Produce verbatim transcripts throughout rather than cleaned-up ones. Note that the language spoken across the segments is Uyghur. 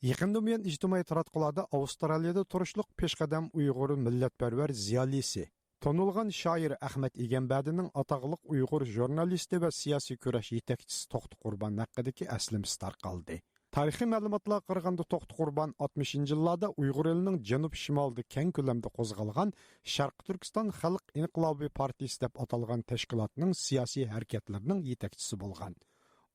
يېقىندىن بۇيان ئىجتىمائىي تاراتقۇلاردا ئاۋسترالىيەدە تۇرۇشلۇق پېشقەدەم ئۇيغۇر مىللەتپەرۋەر زىيالىيسى، تونۇلغان شائىر ئەخمەت ئىگەمبەدىنىڭ ئاتاقلىق ئۇيغۇر ژۇرنالىستى ۋە سىياسىي كۈرەش يېتەكچىسى توختى قۇربان ھەققىدىكى ئەسلىمىسى تارقالدى. تارىخىي مەلۇماتلارغا قارىغاندا، توختى قۇربان ئاتمىشىنچى يىللاردا ئۇيغۇر ئېلىنىڭ جەنۇب شىمالىدا كەڭ كۆلەمدە قوزغالغان شەرقىي تۈركىستان خەلق ئىنقىلابى پارتىيىسى دەپ ئاتالغان تەشكىلاتنىڭ سىياسىي ھەرىكەتلىرىنىڭ يېتەكچىسى بولغان.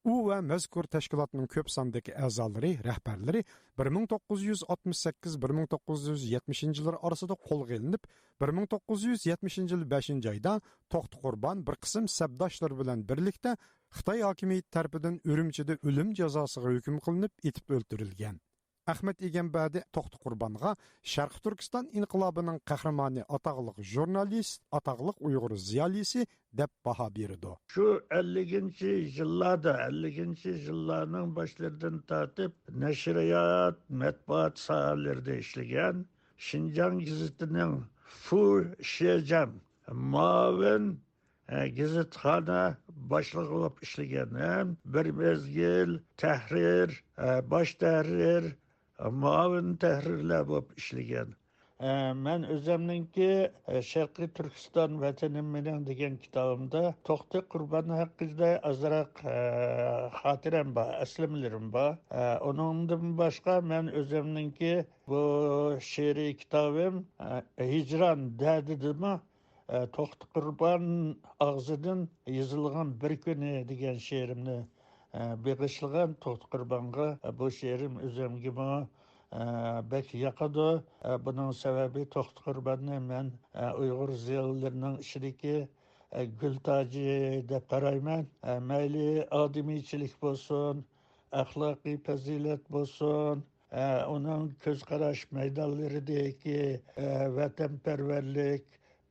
ئۇ ۋە مەزكۇر تەشكىلاتنىڭ كۆپ ساندىكى ئەزالىرى، رەھبەرلىرى بىر مىڭ توققۇز يۈز ئاتمىش سەككىز، بىر مىڭ توققۇز يۈز يەتمىشىنچى يىللار ئارىسىدا قولغا ئېلىنىپ، بىر مىڭ توققۇز يۈز يەتمىشىنچى يىل بەشىنچى ئايدا توختى قۇربان بىر قىسىم سەپداشلىرى بىلەن بىرلىكتە خىتاي ھاكىمىيىتى تەرىپىدىن ئۈرۈمچىدە ئۆلۈم جازاسىغا ھۆكۈم قىلىنىپ، ئېتىپ ئۆلتۈرۈلگەن. ئەخمەت ئىگەمبەدى توختى قۇربانغا شەرقىي تۈركىستان ئىنقىلابىنىڭ قەھرىمانى، ئاتاقلىق ژۇرنالىست، ئاتاقلىق ئۇيغۇر زىيالىيسى دەپ باھا بېرىدۇ. شۇ ئەللىكىنچى يىللاردا، ئەللىكىنچى يىللارنىڭ باشلىرىدىن تارتىپ نەشرىيات، مەتبۇئات ساھەلىرىدە ئىشلىگەن، شىنجاڭ گېزىتىنىڭ فۇ شېجەڭ مۇئاۋىن ئە، گېزىتخانا باشلىقى بولۇپ ئىشلىگەن ھەم بىر مەزگىل تەھرىر، ئە، باش تەھرىر، ئە، مۇئاۋىن تەھرىرلەر بولۇپ ئىشلىگەن. ئە، مەن ئۆزۈمنىڭكى، ئە، شەرقىي تۈركىستان ۋەتىنىم مېنىڭ دېگەن كىتابىمدا توختى قۇربان ھەققىدە ئازراق، ئە، خاتىرەم بار، ئەسلىمىلىرىم بار. ئە، ئۇنىڭدىن باشقا مەن ئۆزۈمنىڭكى بۇ شېئىرىي كىتابىم، ئە، ھىجران دەردىدىمۇ ئە، توختى قۇربان ئاغزىدىن يېزىلغان بىر كۈنى دېگەن شېئىرىمنى، ئە، بېغىشلىغان توختى قۇربانغا. ئە، بۇ شېئىرىم ئۆزۈمگىمۇ، ئە، بەك ياقىدۇ. ئە، بۇنىڭ سەۋەبى توختى قۇرباننى مەن، ئە، ئۇيغۇر زىيالىيلىرىنىڭ ئىچىدىكى، ئە، گۈل تاجى دەپ قارايمەن. ئە، مەيلى ئادىمىيچىلىك بولسۇن، ئەخلاقىي پەزىلەت بولسۇن، ئە، ئۇنىڭ كۆز قاراش مەيدانلىرىدىكى، ئە، ۋەتەنپەرۋەرلىك،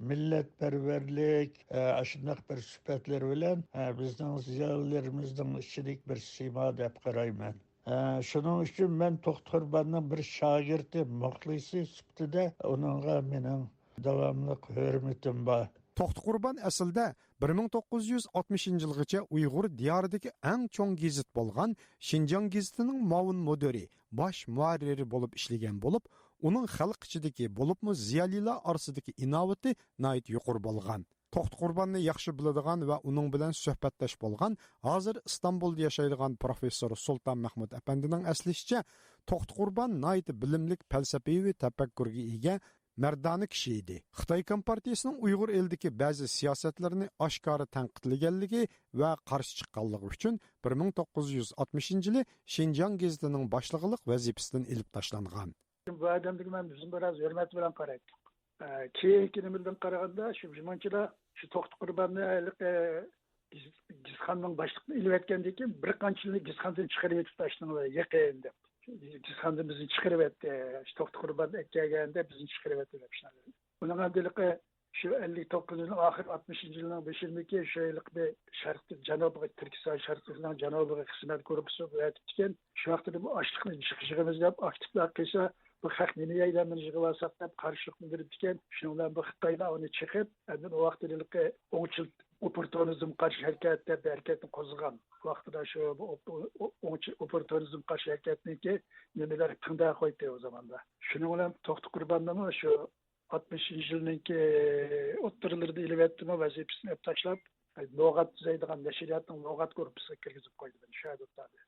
مىللەتپەرۋەرلىك، ئە، ئاشۇنداق بىر سۈپەتلىرى بىلەن، ئە، بىزنىڭ زىيالىيلىرىمىزنىڭ ئىچىدىكى بىر سىيما دەپ قارايمەن. ئە، شۇنىڭ ئۈچۈن مەن توختى قۇرباننىڭ بىر شاگىرتى، مۇخلىسى سۈپىتىدە ئۇنىڭغا مېنىڭ داۋاملىق ھۆرمىتىم بار. توختى قۇربان ئەسلىدە بىر مىڭ توققۇز يۈز ئاتمىشىنچى يىلغىچە ئۇيغۇر دىيارىدىكى ئەڭ چوڭ گېزىت بولغان شىنجاڭ گېزىتىنىڭ مۇئاۋىن مۇدىرى، باش مۇھەررىرى بولۇپ ئىشلىگەن بولۇپ، ئۇنىڭ خەلق ئىچىدىكى، بولۇپمۇ زىيالىيلار ئارىسىدىكى ئىناۋىتى ناھايىتى يۇقىرى بولغان. توختى قۇرباننى ياخشى بىلىدىغان ۋە ئۇنىڭ بىلەن سۆھبەتداش بولغان، ھازىر ئىستانبۇلدا ياشايدىغان پروفېسسور سۇلتان مەھمۇد ئەپەندىنىڭ ئەسلىشىچە، توختى قۇربان ناھايىتى بىلىملىك، پەلسەپىۋى تەپەككۇرغا ئىگە، مەردانە كىشى ئىدى. خىتاي كومپارتىيىسىنىڭ ئۇيغۇر ئېلىدىكى بەزى سىياسەتلىرىنى ئاشكارا تەنقىدلىگەنلىكى ۋە قارشى چىققانلىقى ئۈچۈن بىر مىڭ توققۇز يۈز ئاتمىشىنچى يىلى شىنجاڭ گېزىتىنىڭ باشلىقلىق ۋەزىپىسىدىن ئېلىپ تاشلانغان. بۇ ئادەمگە مەن بىزمۇ بىراز ھۆرمەت بىلەن قارايتتۇق. ئە، كېيىنكى نېمىدىن قارىغاندا، شۇ مۇنچىلا شۇ توختى قۇرباننى ھېلىقى گېز-، گېزىتخانىنىڭ باشلىقىنى ئېلىۋەتكەندىن كېيىن، بىر قانچىلىرىنى گېزىتخانىدىن چىقىرىۋېتىپتۇ، ئاشۇنىڭ يېقىن دەپ. گېزىتخانىدىن بىزنى چىقىرىۋەتتى، شۇ توختى قۇربان ئەكەلگەندە بىزنى چىقىرىۋەتتى دەپ شۇنداق. ئۇنىڭ ھېلىقى شۇ ئەللىك توققۇزىنچى يىلنىڭ ئاخىرى، ئاتمىشىنچى يىلنىڭ بېشىدىكى شۇ ھېلىقى بىر شەرقىي جەنۇبىغا، تۈركىستان شەرقىينىڭ جەنۇبىغا خىزمەت گۇرۇپپىسى ئەۋەتىپتىكەن. شۇ ۋاقىتتا بۇ ئاشلىقنى يىغىمىز دەپ ئاكتىپلار قىلسا، بۇ خەق نېمە يەيدۇ، بۇنى يىغىۋالساق دەپ قارشىلىقنى بىلدۈرۈپتىكەن. شۇنىڭ بىلەن بۇ خىتايلار ئۇنى چېقىپ، ئاندىن ئۇ ۋاقىتتا ھېلىقى ئوڭچىل ئوپپورتۇنىزم قارشى ھەرىكەت دەپ بىر ھەرىكەتنى قوزغىغان. ۋاقتىدا شۇ بۇ ئوپ-، ئو-، ئوڭچىل ئوپپورتۇنىزم قارشى ھەرىكەتنىڭكى نېمىلەر پىڭدە قويدى ئۇ زاماندا. شۇنىڭ بىلەن توختى قۇرباننىمۇ شۇ ئاتمىشىنچى يىلنىڭكى ئوتتۇرىلىرىدا ئېلىۋەتتىمۇ، ۋەزىپىسىنى ئېلىپ تاشلاپ، لۇغەت تۈزەيدىغان نەشرىياتنىڭ لۇغەت گۇرۇپپىسىغا كىرگۈزۈپ قويدى مېنى شۇ يەردە ئوتتۇردى.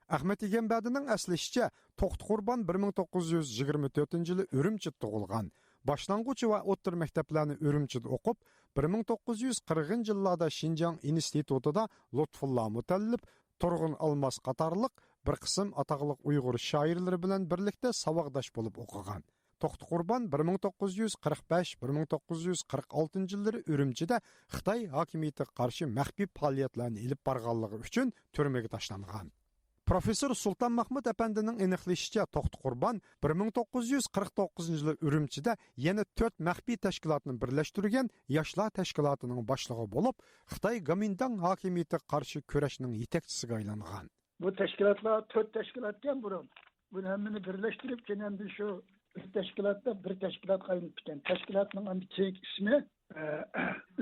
ئەخمەت ئىگەمبەدىنىڭ ئەسلىشىچە، توختى قۇربان بىر مىڭ توققۇز يۈز يىگىرمە تۆتىنچى يىلى ئۈرۈمچىدە تۇغۇلغان. باشلانغۇچ ۋە ئوتتۇرا مەكتەپلەرنى ئۈرۈمچىدە ئوقۇپ، بىر مىڭ توققۇز يۈز قىرىقىنچى يىللاردا شىنجاڭ ئىنستىتۇتىدا لۇتپۇللا مۇتەللىپ، تۇرغۇن ئالماس قاتارلىق بىر قىسىم ئاتاقلىق ئۇيغۇر شائىرلىرى بىلەن بىرلىكتە ساۋاقداش بولۇپ ئوقۇغان. توختى قۇربان بىر مىڭ توققۇز يۈز قىرىق بەش، بىر مىڭ توققۇز يۈز قىرىق ئالتىنچى يىللىرى ئۈرۈمچىدە خىتاي ھاكىمىيىتىگە قارشى مەخپىي پائالىيەتلەرنى ئېلىپ بارغانلىقى ئۈچۈن تۈرمىگە تاشلانغان. پروفېسسور سۇلتان مەھمۇت ئەپەندىنىڭ ئېنىقلىشىچە، توختى قۇربان بىر مىڭ توققۇز يۈز قىرىق توققۇزىنچى يىلى ئۈرۈمچىدە يەنە تۆت مەخپىي تەشكىلاتنى بىرلەشتۈرگەن ياشلار تەشكىلاتىنىڭ باشلىقى بولۇپ، خىتاي گومىنداڭ ھاكىمىيىتىگە قارشى كۈرەشنىڭ يېتەكچىسىگە ئايلانغان. بۇ تەشكىلاتلار تۆت تەشكىلاتكەن بۇرۇن. بۇنى ھەممىنى بىرلەشتۈرۈپ، كېيىن ئەمدى شۇ بىر تەشكىلاتتا بىر تەشكىلاتقا ئايلىنىپتىكەن. تەشكىلاتنىڭ ئەمدى كېيىنكى ئىسمى، ئە،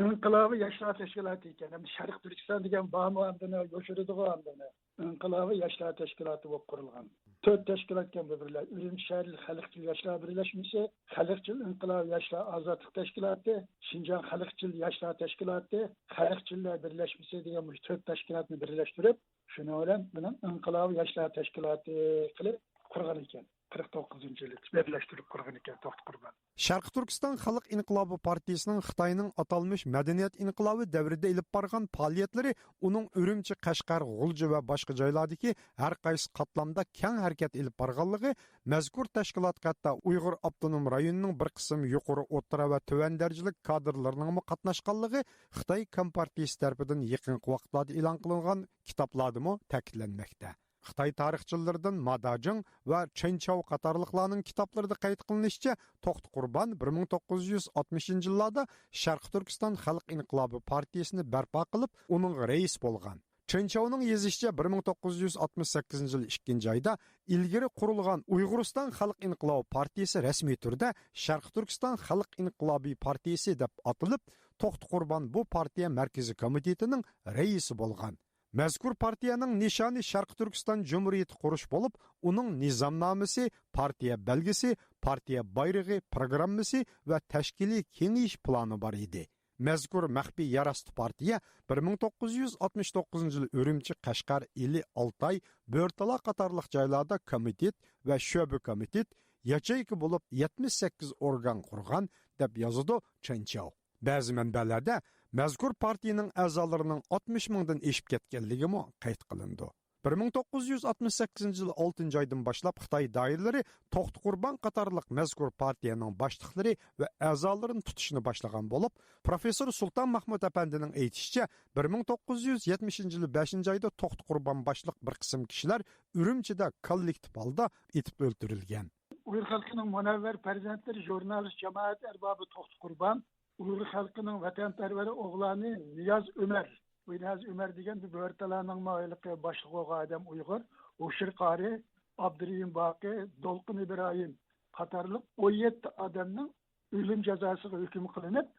ئىنقىلابىي ياشلار تەشكىلاتى ئىكەن. ئەمدى شەرقىي تۈركىستان دېگەن بارمۇ ئاندىن يوشۇرىدىغۇ ئاندىن. ئىنقىلابىي ياشلار تەشكىلاتى بولۇپ قۇرۇلغان. تۆت تەشكىلاتكەن بۇ بىرلەش. ئۈرۈمچى شەھەرلىك خەلقچىل ياشلار بىرلەشمىسى، خەلقچىل ئىنقىلاب ياشلار ئازادلىق تەشكىلاتى، شىنجاڭ خەلقچىل ياشلار تەشكىلاتى، خەلقچىللەر بىرلەشمىسى دېگەن بۇ تۆت تەشكىلاتنى بىرلەشتۈرۈپ، شۇنىڭ بىلەن بۇنىڭ ئىنقىلاب ياشلار تەشكىلاتى قىلىپ قۇرغان ئىكەن. قىرىق توققۇزىنچى يىلى بىرلەشتۈرۈپ قۇرغان ئىكەن توختى قۇربان. شەرقىي تۈركىستان خەلق ئىنقىلابى پارتىيىسىنىڭ خىتاينىڭ ئاتالمىش مەدەنىيەت ئىنقىلابى دەۋرىدە ئېلىپ بارغان پائالىيەتلىرى ئۇنىڭ ئۈرۈمچى، قەشقەر، غۇلجا ۋە باشقا جايلاردىكى ھەر قايسى قاتلامدا كەڭ ھەرىكەت ئېلىپ بارغانلىقى، مەزكۇر تەشكىلاتقا ھەتتا ئۇيغۇر ئاپتونوم رايونىنىڭ بىر قىسىم يۇقىرى، ئوتتۇرا ۋە تۆۋەن دەرىجىلىك كادىرلىرىنىڭمۇ قاتناشقانلىقى خىتاي كومپارتىيىسى تەرىپىدىن يېقىنقى ۋاقىتلاردا ئېلان قىلىنغان كىتابلاردىمۇ تەكىتلەنمەكتە. خىتاي تارىخچىلىرىدىن ما داجىڭ ۋە چېن چاۋ قاتارلىقلارنىڭ كىتابلىرىدا قەيت قىلىنىشىچە، توختى قۇربان بىر مىڭ توققۇز يۈز ئاتمىشىنچى يىللاردا شەرقىي تۈركىستان خەلق ئىنقىلابى پارتىيىسىنى بەرپا قىلىپ، ئۇنىڭغا رەئىس بولغان. چېن چاۋنىڭ يېزىشىچە، بىر مىڭ توققۇز يۈز ئاتمىش سەككىزىنچى يىل ئىككىنچى ئايدا ئىلگىرى قۇرۇلغان ئۇيغۇرىستان خەلق ئىنقىلابى پارتىيىسى رەسمىي تۈردە شەرقىي تۈركىستان خەلق ئىنقىلابى پارتىيىسى دەپ ئاتىلىپ، توختى قۇربان بۇ پارتىيە مەركىزىي كومىتېتىنىڭ رەئىسى بولغان. مەزكۇر پارتىيەنىڭ نىشانى شەرقىي تۈركىستان جۇمھۇرىيىتى قۇرۇش بولۇپ، ئۇنىڭ نىزامنامىسى، پارتىيە بەلگىسى، پارتىيە بايرىقى، پروگراممىسى ۋە تەشكىلىي كېڭىيىش پىلانى بار ئىدى. مەزكۇر مەخپىي يەر ئاستى پارتىيە بىر مىڭ توققۇز يۈز ئاتمىش توققۇزىنچى يىل ئۈرۈمچى، قەشقەر، ئىلى، ئالتاي، بۆرتالا قاتارلىق جايلاردا كومىتېت ۋە شۆبە كومىتېت، ياچېيكا بولۇپ يەتمىش سەككىز ئورگان قۇرغان، دەپ يازىدۇ چېن چاۋ. بەزى مەنبەلەردە مەزكۇر پارتىيىنىڭ ئەزالىرىنىڭ ئاتمىش مىڭدىن ئېشىپ كەتكەنلىكىمۇ قەيت قىلىنىدۇ. بىر مىڭ توققۇز يۈز ئاتمىش سەككىزىنچى يىل ئالتىنچى ئايدىن باشلاپ خىتاي دائىرىلىرى توختى قۇربان قاتارلىق مەزكۇر پارتىيەنىڭ باشلىقلىرى ۋە ئەزالىرىنى تۇتۇشنى باشلىغان بولۇپ، پروفېسسور سۇلتان مەھمۇت ئەپەندىنىڭ ئېيتىشىچە، بىر مىڭ توققۇز يۈز يەتمىشىنچى يىلى بەشىنچى ئايدا توختى قۇربان باشلىق بىر قىسىم كىشىلەر ئۈرۈمچىدە كوللېكتىپ ھالدا ئېتىپ ئۆلتۈرۈلگەن. ئۇيغۇر خەلقىنىڭ مۇنەۋۋەر پەرزەنتلىرى، ژۇرنالىست، جامائەت ئەربابى توختى قۇربان، ئۇيغۇر خەلقىنىڭ ۋەتەنپەرۋەر ئوغلانى نىياز ئۆمەر. بۇ نىياز ئۆمەر دېگەن بۇ بۆرتالانىڭمۇ ھېلىقى باشلىقى بولغان ئادەم ئۇيغۇر. ھوشۇر قارى، ئابدۇرېھىم باقى، دولقۇن ئىبراھىم قاتارلىق ئون يەتتە ئادەمنىڭ ئۆلۈم جازاسىغا ھۆكۈم قىلىنىپ،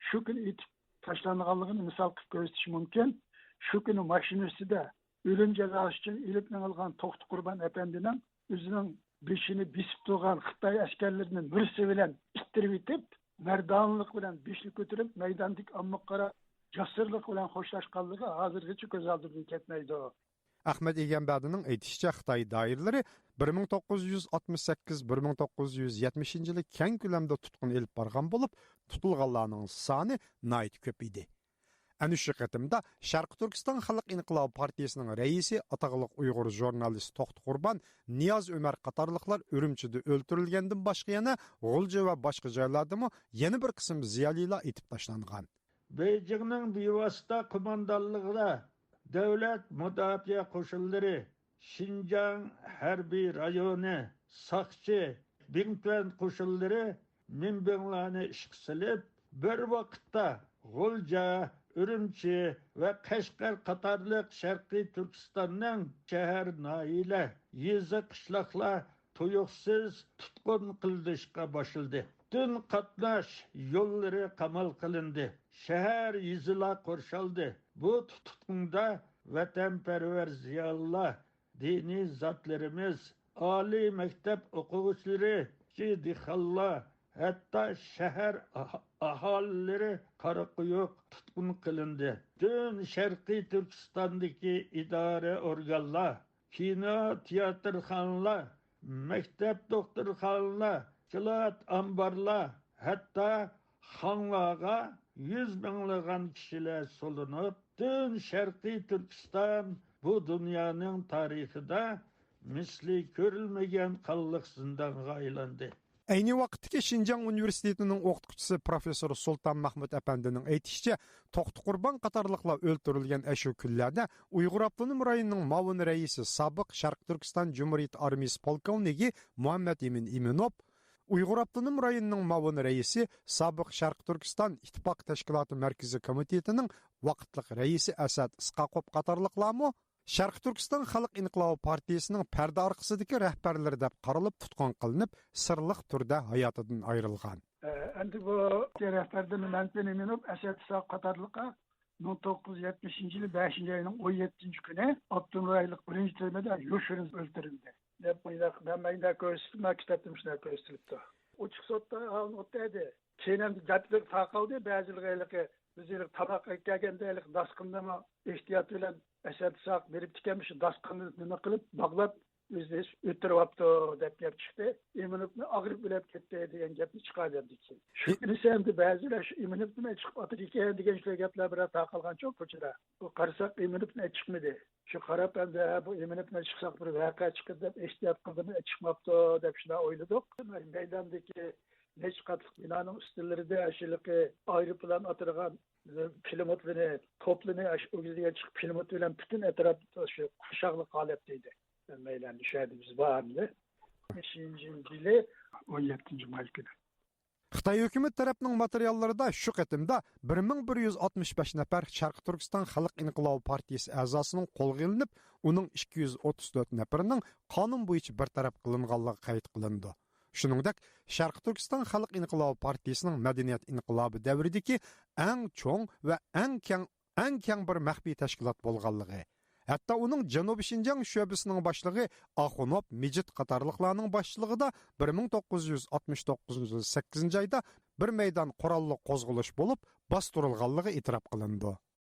شۇ كۈنى ئېتىپ تاشلانغانلىقىنى مىسال قىلىپ كۆرسىتىش مۇمكىن. شۇ كۈنى ماشىنا ئۈستىدە ئۆلۈم جازاسى ئۈچۈن ئېلىپ مېڭىلغان توختى قۇربان ئەپەندىنىڭ ئۆزىنىڭ بېشىنى بېسىپ تۇرغان خىتاي ئەسكەرلىرىنى مۈرىسى بىلەن ئىتتىرىۋېتىپ، مەردانىلىق بىلەن بېشىنى كۆتۈرۈپ، مەيداندىكى ئاممىغا قاراپ جاسۇرلۇق بىلەن خوشلاشقانلىقى ھازىرغىچە كۆز ئالدىمدىن كەتمەيدۇ. ئەخمەت ئىگەمبەردىنىڭ ئېيتىشىچە، خىتاي دائىرىلىرى بىر مىڭ توققۇز يۈز ئاتمىش سەككىز، بىر مىڭ توققۇز يۈز يەتمىشىنچى يىلى كەڭ كۆلەمدە تۇتقۇن ئېلىپ بارغان بولۇپ، تۇتۇلغانلارنىڭ سانى ناھايىتى كۆپ ئىدى. ئەنە شۇ قېتىمدا شەرقىي تۈركىستان خەلق ئىنقىلابى پارتىيىسىنىڭ رەئىسى، ئاتاقلىق ئۇيغۇر ژۇرنالىست توختى قۇربان نىياز ئۆمەر قاتارلىقلار ئۈرۈمچىدە ئۆلتۈرۈلگەندىن باشقا، يەنە غۇلجا ۋە باشقا جايلاردىمۇ يەنە بىر قىسىم زىيالىيلار ئېتىپ تاشلانغان. بېيجىڭنىڭ بىۋاسىتە قوماندانلىقىدا دۆلەت مۇداپىئە قوشۇنلىرى، شىنجاڭ ھەربىي رايونى، ساقچى، بىڭتۈەن قوشۇنلىرى مىنبىڭلارنى ئىشقا سېلىپ، بىر ۋاقىتتا غۇلجا، ئۈرۈمچى ۋە قەشقەر قاتارلىق شەرقىي تۈركىستاننىڭ شەھەر، ناھىيەلەر، يېزا، قىشلاقلار تۇيۇقسىز تۇتقۇن قىلىنىشقا باشلىدى. پۈتۈن قاتناش يوللىرى قامال قىلىندى. شەھەر، يېزىلار قورشالدى. بۇ تۇتقۇندا ۋەتەنپەرۋەر زىيالىيلار، دىنىي زاتلىرىمىز، ئالىي مەكتەپ ئوقۇغۇچىلىرى، كىچىك دېھقانلار، ھەتتا شەھەر ئاھ-، ئاھالىلىرى قارا قويۇق تۇتقۇن قىلىندى. پۈتۈن شەرقىي تۈركىستاندىكى ئىدارە ئورگانلار، كىنو، تىياتىرخانىلار، مەكتەپ، دوختۇرخانىلار، سىلات ئامبارلار، ھەتتا خاڭلارغا يۈز مىڭلىغان كىشىلەر سولىنىپ، پۈتۈن شەرقىي تۈركىستان بۇ دۇنيانىڭ تارىخىدا مىسلى كۆرۈلمىگەن قانلىق زىندانغا ئايلاندى. ئەينى ۋاقىتتىكى شىنجاڭ ئۇنىۋېرسىتېتىنىڭ ئوقۇتقۇچىسى پروفېسسور سۇلتان مەھمۇت ئەپەندىنىڭ ئېيتىشىچە، توختى قۇربان قاتارلىقلار ئۆلتۈرۈلگەن ئاشۇ كۈنلەردە ئۇيغۇر ئاپتونوم رايونىنىڭ مۇئاۋىن رەئىسى، سابىق شەرقىي تۈركىستان جۇمھۇرىيىتى ئارمىيىسى پولكوۋنىكى مۇھەممەد ئىمىن ئىمىنوف، ئۇيغۇر ئاپتونوم رايونىنىڭ مۇئاۋىن رەئىسى، سابىق شەرقىي تۈركىستان ئىتتىپاق تەشكىلاتى مەركىزىي كومىتېتىنىڭ ۋاقىتلىق رەئىسى ئەسەت ئىسقاقوف قاتارلىقلارمۇ شەرقىي تۈركىستان خەلق ئىنقىلابى پارتىيىسىنىڭ پەردە ئارقىسىدىكى رەھبەرلىرى دەپ قارىلىپ تۇتقۇن قىلىنىپ، سىرلىق تۈردە ھاياتىدىن ئايرىلغان. ئەمدى بۇ رەھبەردىن مەمتىن ئىمىنوف، ئەسەت ئىسا قاتارلىقلار مىڭ توققۇز يۈز يەتمىشىنچى يىلى بەشىنچى ئاينىڭ ئون يەتتىنچى كۈنى ئاپتونوم رايونلۇق بىرىنچى تۈرمىدە يوشۇرۇن ئۆلتۈرۈلدى. دەپ مۇنداق، مەن مۇنداق كۆرسىتىپ، مەن كىتابتىن شۇنداق كۆرسىتىلىپتۇ. ئوچۇق سوتتا ئالىنىپ ئوتتى. كېيىن ئەمدى گەپلىرى تارقالدى. بەزىلىرى ھېلىقى بىز ھېلىقى تاماق ئەكەلگەندە ھېلىقى داسقىننىمۇ ئېھتىيات بىلەن ئەسەتساق بېرىپتىكەن، شۇ داسقىننى نېمە قىلىپ باغلاپ ئۆزى ئۆتتۈرۈۋاپتۇ دەپ گەپ چىقتى. ئىمىنوفنى ئاغرىپ ئۆلۈپ كەتتى دېگەن گەپنى چىقاردى كېيىن. شۇ كۈنىسى ئەمدى بەزىلەر شۇ ئىمىنوفنىمۇ چىقىپ ئاتىدىكەن دېگەن شۇ گەپلەر بىرەر تارقالغان چوڭ كوچىدا. بۇ قارىساق ئىمىنوفنى چىقمىدى. شۇ قاراپ ئەمدى ھە بۇ ئىمىنوفنى چىقساق بىر ۋەقە چىقىدۇ دەپ ئېھتىيات قىلدىمۇ چىقماپتۇ دەپ شۇنداق ئويلىدۇق. مەيداندىكى نەچچە قاتلىق بىنانىڭ ئۈستەنلىرىدە ئاشۇ ھېلىقى ئايروپىلان ئاتىدىغان پىلىموتلىنى، توپلىنى ئاشۇ ئۆگزىگە چىقىپ پىلىموت بىلەن پۈتۈن ئەتراپ شۇ قورشاقلىق ھالەتتە ئىدى. مەيلەن شۇ يەردە بىز بارمىدى. بەشىنچى يىلى ئون يەتتىنچى ماي كۈنى. خىتاي ھۆكۈمەت تەرەپنىڭ ماتېرىياللىرىدا شۇ قېتىمدا بىر مىڭ بىر يۈز ئاتمىش بەش نەپەر شەرقىي تۈركىستان خەلق ئىنقىلابى پارتىيىسى ئەزاسىنىڭ قولغا ئېلىنىپ، ئۇنىڭ ئىككى يۈز ئوتتۇز تۆت نەپىرىنىڭ قانۇن بويىچە بىر تەرەپ قىلىنغانلىقى قەيت قىلىنىدۇ. شۇنىڭدەك، شەرقىي تۈركىستان خەلق ئىنقىلابى پارتىيىسىنىڭ مەدەنىيەت ئىنقىلابى دەۋرىدىكى ئەڭ چوڭ ۋە ئەڭ كەڭ، ئەڭ كەڭ بىر مەخپىي تەشكىلات بولغانلىقى، ھەتتا ئۇنىڭ جەنۇبىي شىنجاڭ شۆبىسىنىڭ باشلىقى ئاخۇنوف مىجىت قاتارلىقلارنىڭ باشچىلىقىدا بىر مىڭ توققۇز يۈز ئاتمىش توققۇزىنچى يىل سەككىزىنچى ئايدا بىر مەيدان قوراللىق قوزغىلىش بولۇپ، باستۇرۇلغانلىقى ئېتىراپ قىلىنىدۇ.